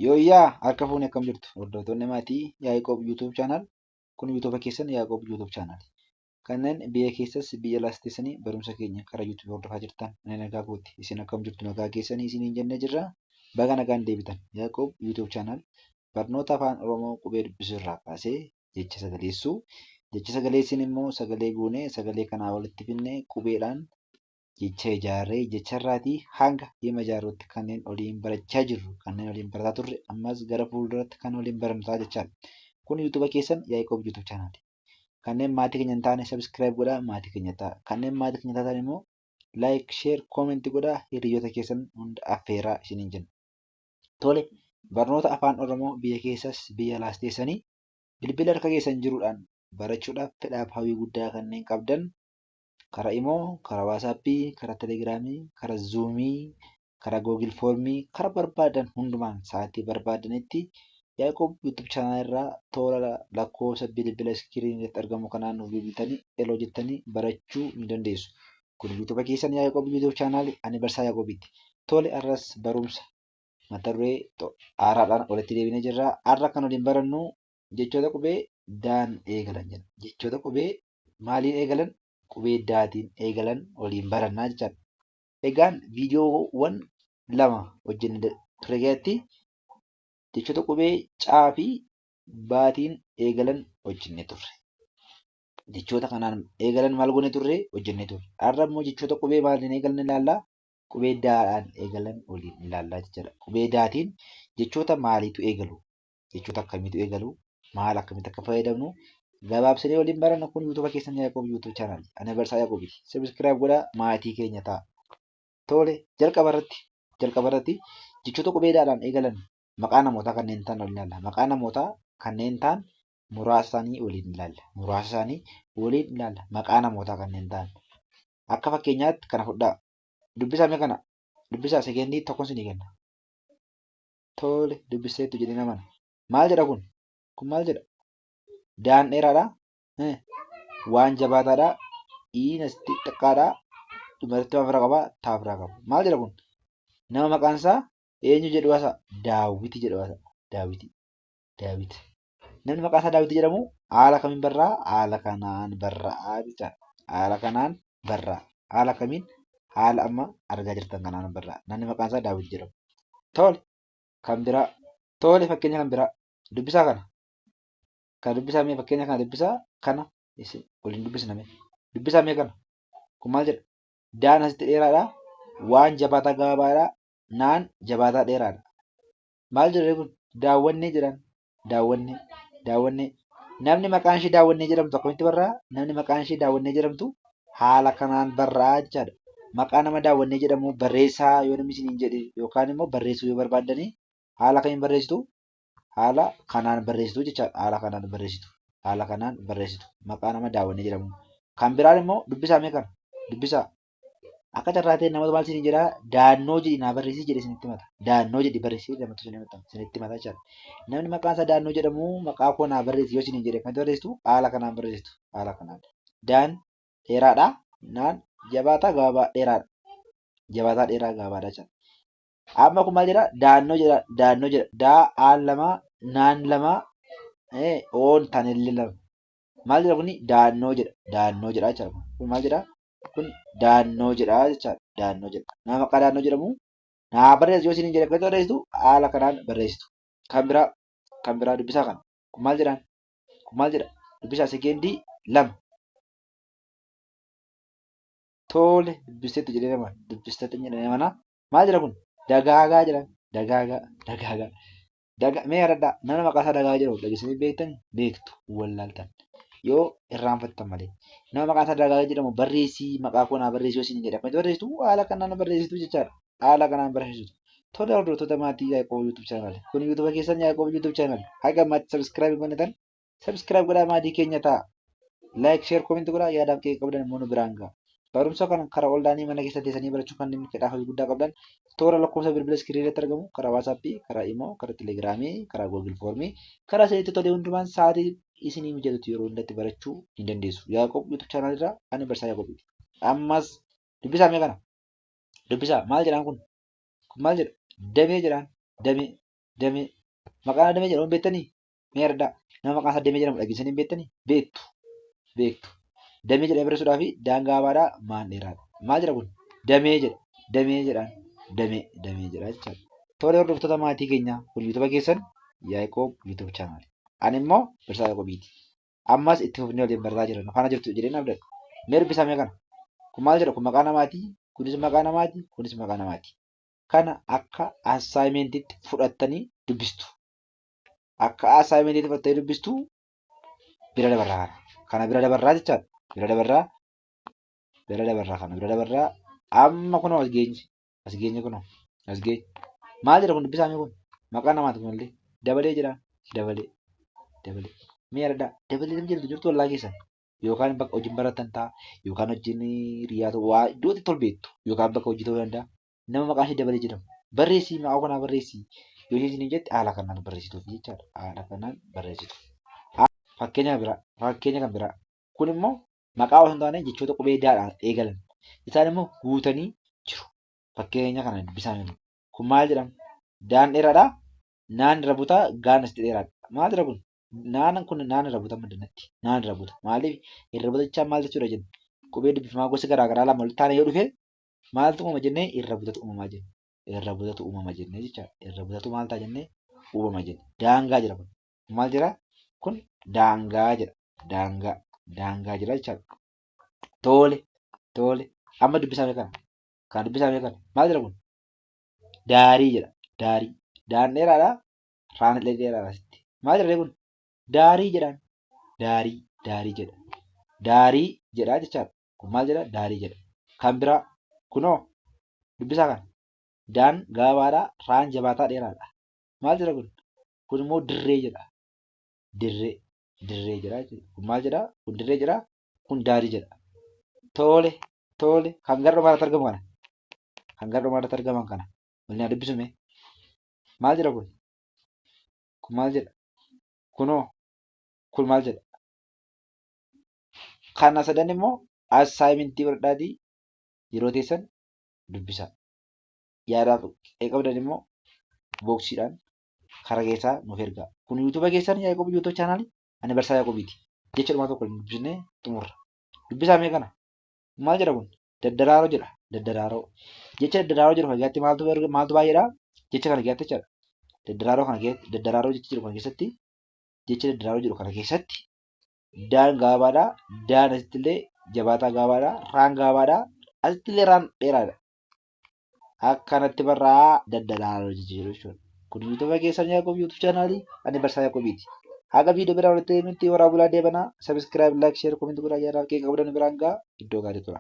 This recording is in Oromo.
Yooyyaa harka fuune, akkam jirtu hordoftoonni maatii Yaaqoob YouTube channel? Kun YouTube keessan Yaaqoob YouTube channel. Kanneen biyya keessas biyya alaas teessanii barumsa keenya karaa YouTube hordofaa jirtan, ani nagaa kooti. Isin akkam jirtu? Nagaa keessanii isiniin jennee jirra. Baga nagaan deebitan. Yaaqoob YouTube channel barnoota Afaan Oromoo qubee dubbisuu irraa kaasee jecha sagaleessuu, jecha sagaleessiin immoo sagalee goonee sagalee kanaa walitti finnee qubeedhaan jecha ijaarree, jecharraatii hanga hima ijaaruutti kanneen waliin barachaa jirru, kanneen waliin barataa turre, ammas gara fuulduratti kan waliin barannu ta'a jechaadha. Kun YouTube keessan Yaaqoob YouTube channel. Kanneen maatii keenya hin taane subscribe godhaa maatii keenya ta'a. Kanneen maatii keenya taatan immoo like, share, comment godhaa, hiriyoota keessan hunda affeeraa isiniin jenna. Tole, barnoota Afaan Oromoo biyya keessas biyya alaas teessanii bilbila harka keessan jiruudhaan barachuudhaaf fedhaaf hawwii guddaa kanneen qabdan, karaa Imo, karaa WhatsAppii, karaa Telegramii, karaa Zoomii, karaa Google Formii, karaa barbaadan hundumaan sa'aatii barbaadanitti Yaaqoob YouTube channel irraa toora lakkoofsa bilbila iskiriinii irratti argamu kanaan nuuf bilbiltanii eloo jettanii barachuu ni dandeessu. Kun YouTube keessan Yaaqoob YouTube channel, ani Barsaa Yaaqoobiiti. Tole, har'as barumsa mata duree haaraadhaan walitti deebinee jirra. Har'a kan waliin barannu jechoota qubee daan eegalan jedha. Jechoota qubee maaliin eegalan? Qubee daatiin eegalan waliin barannaa jechaadha. Egaan viidiyoowwan lama hojjenne ture keessatti jechoota qubee caa fi baatiin eegalan hojjennee turre. Jechoota kanaan eegalan maal goone turre? Hojjennee turre. Har'a immoo jechoota qubee maaliin eegalan ilaallaa? Qubee daadhaan eegalan waliin ilaallaa jechaadha. Qubee daatiin jechoota maaliitu eegalu? Jechoota akkamiitu eegalu? Maal akkamitti akka fayyadamnu gabaabsinee waliin baranna. Kun YouTube keessan Yaaqoob YouTube channel. Ani Barsaa Yaaqoobiiti. Subscribe godhaa maatii keenya ta'a. Tole, jalqaba irratti jechoota qubee daadhaan eegalan maqaa namootaa kanneen ta'an waliin ilaalla. Maqaa namootaa kanneen ta'an muraasa isaanii waliin ilaalla. Muraasa isaanii waliin ilaalla. Maqaa namootaa kanneen ta'an. Akka fakkeenyaatti kana fudhaa. Dubbisaa mee kana. Dubbisaa, sekeendii tokko isinii kenna. Tole, dubbisteettu jedhee namana. Maal jedha kun? Kun maal jedha? Daan dheeraadha. Waan jabaataadha. Iin asitti xiqqaadha. Dhumarratti waan ofirraa qaba. Taa ofirraa qaba. Maal jedha kun? Nama maqaan isaa eenyu jedhu hasa? Daawwiti jedhu hasa. Daawwiti. Daawwiti. Namni maqaan isaa Daawwiti jedhamu haala kamiin barraa? Haala kanaan barraa jechaadha. Haala kanaan barraa. Haala kamiin? Haala amma argaa jirtan kanaan barraa. Namni maqaan isaa Daawwiti jedhamu. Tole, kan biraa. Tole, fakkeenya kan biraa. Dubbisaa kana. Kana dubbisaa mee, fakkeenya kana dubbisaa, kana isin waliin dubbisna mee. Dubbisaa mee kana. Kun maal jedha? Daan asitti dheeraadha. Waan jabaataa gabaabaadha. Naan jabaataa dheeraadha. Maal jedha kun? Daawwannee jedhan. Daawwannee. Daawwannee. Namni maqaan ishee Daawwannee jedhamtu akkamitti barraa? Namni maqaan ishee Daawwannee jedhamtu haala kanaan barraa jechaadha. Maqaa nama Daawwannee jedhamu barreessaa yoo namni isiniin jedhe yookaan immoo barreessuu yoo barbaaddanii haala kamiin barreessitu? Haala kanaan barreessitu jechaadha. Haala kanaan barreessitu. Haala kanaan barreessitu. Maqaa nama Daawwannee jedhamu. Kan biraan immoo dubbisaa mee kana. Dubbisaa. Akka carraa ta'e namatu maal isiniin jedhaa? Daannoo jedhi naa barreessi jedhe isinitti himata. Daannoo jedhi barreessi namatu isinitti himata jechaadha. Namni maqaan isaa Daannoo jedhamu maqaa koo naa barreessi yoo isiniin jedhe kan barreessitu haala kanaan barreessitu. Haala kanaan. Daan dheeraadha. Naan jabaataa gabaabaa dheeraadha. Jabaataa dheeraa gabaabaadha jechaadha. Amma kun maal jedha? Daannoo jedha. Daannoo jedha. Daa aan lama, naan lama, oon tanillee lama. Maal jedha kuni? Daannoo jedha. Daannoo jedha jechaadha. Kun maal jedha? Kun daannoo jedha jechaadha. Daannoo jedha. Nama maqaa Daannoo jedhamu naa barreessi yoo isiniin jedhe akkamitti barreessitu? Haala kanaan barreessitu. Kan biraa dubbisaa kana. Kun maal jedhaan? Kun maal jedha? Dubbisaa, sekeendii 2. Tole, dubbisteettu jedhee nama dubbisteettu jedhee mana. Maal jedha kun? Dagaagaa jedha. Dagaagaa, dagaagaa. Mee yaadadhaa, nama maqaa isaa Dagaagaa jedhamu dhageessanii beektan beektu wallaaltan yoo irraanfattan malee. Nama maqaa isaa Dagaagaa jedhamu barreessii, maqaa koo naa barreessi yoo isiniin jedhe akkamitti barreessitu? Haala kanaan barreessitu jechaadha. Haala kanaan barreessitu. Tole, hordoftoota maatii Yaaqoob YouTube channel. Kun YouTube keessan Yaaqoob YouTube channel. Haga ammaatti subscribe godhatan subscribe godhaa maatii keenya ta'a. Like, share, comment godhaa, yaadaaf kee qabdan immoo nu biraan ga'a. Barumsa kana karaa onlaayinii mana keessa teessanii barachuu kanneen fedhaa hojii guddaa qabdan toora lakkoofsa bilbila iskiriinii irratti argamu karaa WhatsAppii, karaa Imo, karaa Telegramii, karaa Google Formii, karaa isinitti tolee hundumaan sa'aatii isinii mijatutti yeroo hundatti barachuu ni dandeessu. Yaaqoob YouTube channel irraa ani Barsaa Yaaqoobiiti. Ammas dubbisaa mee kana. Dubbisaa, maal jedhaan kun? Kun maal jedha? Damee jedhaan. Damee. Damee. Maqaan Damee jedhamu beektanii? Mee yaadadhaa. Nama maqaan isaa Damee jedhamu dhageessanii hin beektanii? Beektu. Beektu. Damee jedhamee barreessuudhaaf daan gabaabaadha maan dheeraadha. Maal jedha kun? Damee jedha. Damee jedhaan. Damee. Damee jedha jechaadha. Tole hordoftoota maatii keenyaa kun yuutuuba keessan Yaaqoob YouTube channel. Ani immoo Barsiisaa Yaaqoobiiti. Ammas itti fufnee waliin barataa jirra. Nu faana jirtu jedheen abdadha. Mee dubbisaa mee kana. Kun maal jedha? Kun maqaa namaati. Kunis maqaa namaati. Kunis maqaa namaati. Kana akka assignmentiitti fudhattanii dubbistu. Akka assignmentiitti fudhattanii dubbistu bira dabarraa kana. Kana bira dabarraa jechaadha. Bira dabarraa. Bira dabarraa kana bira dabarraa. Amma kunoo as geenye. As geenye kunoo. As geenye. Maal jedha kun dubbisaa mee kun? Maqaa namaati kunillee. Dabalee jedhaan. Dabalee. Dabalee. Mee yaadadhaa. Dabalee namni jedhamtu jirtu ollaa keessan. Yookaan bakka hojiin baratan ta'a. Yookaan hojiin hiriyaa ta'u waa iddoo itti tol beektu. Yookaan bakka hojii ta'uu danda'a. Nama maqaan ishee Dabalee jedhamu. Barreessii maqaa kanaa barreessii. Yoo isheen isiniin jette haala kanaan barreessituuf jechaadha. Haala kanaan barreessitu. Fakkeenya biraa. Fakkeenya kan biraa. Kun immoo maqaa osoo hin taane jechoota qubee daadhaan eegalan. Isaan immoo guutanii jiru. Fakkeenya kana dubbisaa jiru. Kun maal jedhama? Daan dheeraadha. Naan irra buta, gaan asitti dheeraadha. Maal jedha kun? Naan kun naan irra buta maddanatti. Naan irra buta. Maaliif irra buta jechaan maal jechuudha jenna? Qubee dubbifamaa gosa garaa garaa lama walitti taane yoo dhufe maaltu uumama jennee irra butatu uumamaa jenna. Irra butatu uumama jennee jechaadha. Irra butatu maal ta'a jennee uumama jenna. Daangaa jira kun. Maal jira? Kun daangaa jedha. Daangaa. Daangaa jira jechaadha. Tole. Tole. Amma dubbisaa mee kana. Kana dubbisaa mee kana. Maal jedha kun? Daarii jedha. Daarii. Daan dheeraadha. Raan illee dheeraadha asitti. Maal jedha kun? Daarii jedhaan. Daarii. Daarii jedha. Daarii jedha jechaadha. Kun maal jedha? Daarii jedha. Kan biraa kunoo dubbisaa kana. Daan gabaabaadha. Raan jabaataa dheeraadha. Maal jedha kun? Kun immoo dirree jedha. Dirree. Dirree jedha jechuudha. Kun maal jedha? Kun dirree jedha. Kun daarii jedha. Tole. Tole. Kan gara dhumaa irratti argamu kana. Kan gara dhumaa irratti argaman kana. Waliin haa dubbisu mee. Maal jedha kun? Kun maal jedha? Kunoo. Kun maal jedha? Kana sadan immoo assaayimentii godhadhaatii yeroo teessan dubbisaa. Yaadaaf qabdan immoo booksiidhaan karaa keessaa nuuf ergaa. Kun yuutuuba keessan Yaaqoob YouTube channel ani barsaa Yaaqoobiiti. Jecha dhumaa tokko dubbisnee xumurra. Dubbisaa mee kana? Maal jedha kun? Daddaraaroo jedha. Daddaraaroo. Jecha daddaraaroo jedhu kana keessatti maaltu maaltu baay'eedha? Jecha kana keessatti jechaadha. Daddaraaroo kana keessatti daddaraaroo jecha jedhu kana keessatti jecha daddaraaroo jedhu kana keessatti daan gabaabaadha. Daan asitti illee jabaataa gabaabaadha. Raan gabaabaadha. Asitti illee raan dheeraadha. Akkanatti barraa daddaraaroo jecha jedhu jechuudha. Kun yuutuuba keessan Yaaqoob YouTube channel ani barsaa Yaaqoobiiti. Haga viidiyoo biraa walitti deebinutti horaa bulaa deebanaa. Subscribe, like, share, comment godhaa yaadaaf qeeqa qabdan biraan gahaa iddoo gaarii tura.